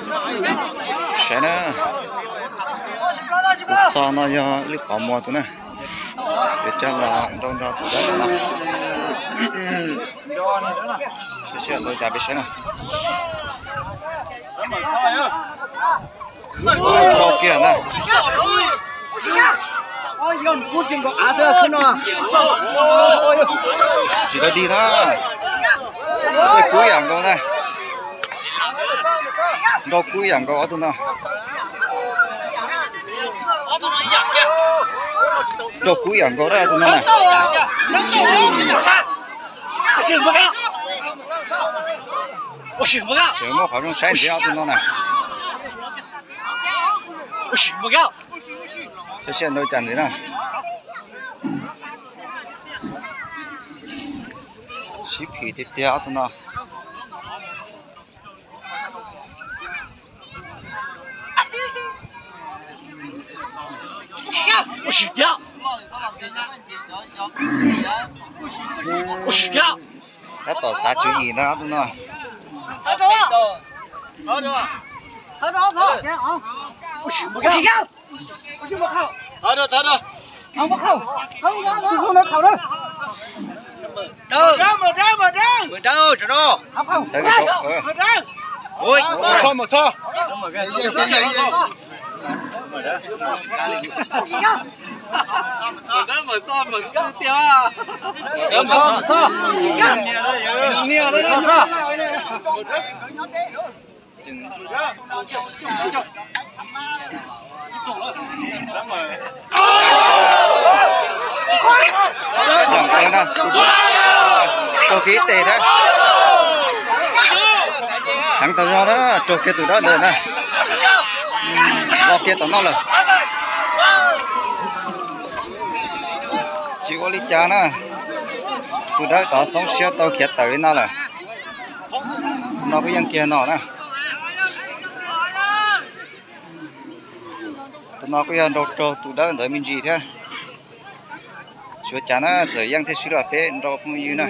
Saib na, tus txog no yog lub qhov muag tus na, yuav coj los nrau nrog tus dawb no. Sib nrau cas peb saib na. Nrau kiag na. Tsis tau dig na. Txawj kub yam nkaus na. Nrau kub yam nkaus ob tug no. Nrau kub yam nkaus ob tug no na. Tseem muaj qhov zoo saib ntxiv ob tug no na. Saib sib nrau cas ntxiv na. Sib phim tiag tiag ob tug no. Tab tom xav tswv yim ntag ob tug no. Raug kiag ib tes thiab. Heev tau zog na, raug kiag tus dawb ntawd na. Los kiag tom no lawm. Tsis ua li cas na. Tus dawb tod xoob siab tau khiav tawm li no lawm. Tus no kuj yeej kiag no na. Tus no kuj yog nrau raug tus dawb ntawd me ntsis thiab. Tsis ua cas na, txawm yeej thiaj swb los peb nrau phooj ywg na.